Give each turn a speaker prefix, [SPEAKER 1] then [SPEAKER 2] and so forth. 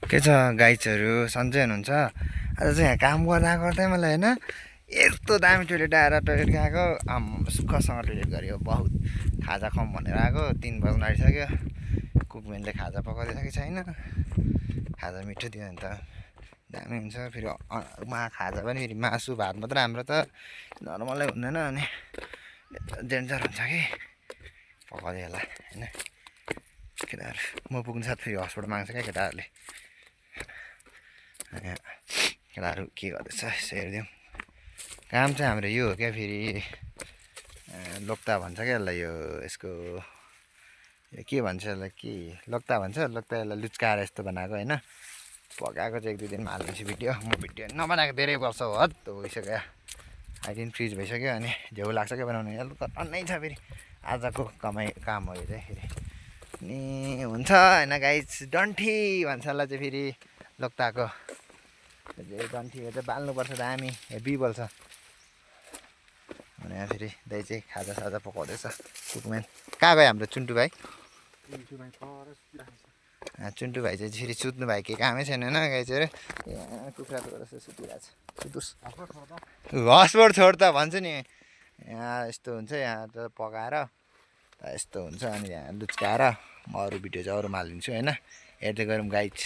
[SPEAKER 1] के छ गाइजहरू सन्चै हुनुहुन्छ। आज चाहिँ यहाँ काम गर्दा गर्दै मलाई होइन यस्तो दामी टोइलेट आएर टोइलेट गएको सुखसँग टोइलेट गरेको बहुत खाजा खाउँ भनेर आएको 3 बज्न आइसक्यो। कुकमेनले खाजा पकाउँदैछ कि छैन, खाजा मिठो दियो भने त दामी हुन्छ। फेरि उहाँ खाजा पनि फेरि मासु भात मात्र, हाम्रो त नर्मलै हुँदैन अनि डेन्जर हुन्छ कि पकाउँदै होला होइन। केटाहरू म पुग्नु साथ फेरि हस्पिटल माग्छ क्या केटाहरूले। केटाहरू के गर्दैछ यसो हेरिदिउँ। काम चाहिँ हाम्रो यो हो क्या, फेरि लोक्ता भन्छ क्या यसलाई, यो यसको यो के भन्छ यसलाई, के लोक्ता भन्छ, लोक्ता यसलाई लुच्काएर यस्तो बनाएको होइन। पकाएको चाहिँ 1-2 दिनमा हालिदिन्छु भिडियो। म भिडियो नबनाएको धेरै वर्ष हो, हद भइसक्यो। आइदिन फ्रिज भइसक्यो अनि झेउ लाग्छ क्या बनाउनु, यसले त अन्नै छ। फेरि आजको काम हो यो चाहिँ फेरि नि हुन्छ होइन गाइज। डन्ठी भन्छ यसलाई चाहिँ फेरि लोक्ताको डन्ठीको चाहिँ बाल्नुपर्छ, दामी हेभी बल्छ अनि फेरि दाइ चाहिँ खाजा साजा पकाउँदैछ। कुकम्यान कहाँ गयो हाम्रो चुन्टु भाइ? चुन्टु भाइ चाहिँ फेरि सुत्नु भाइ, के कामै छैन होइन गाइजहरू। कुखुराको जस्तो सुतिरहेको छ, सुतुस् हस्पोट छोड त भन्छु नि। यहाँ यस्तो हुन्छ, यहाँ त पकाएर यस्तो हुन्छ अनि यहाँ लुच्काएर म अरू भिडियो चाहिँ अरूमा हालिदिन्छु होइन। हेर्दै गरौँ गाइज।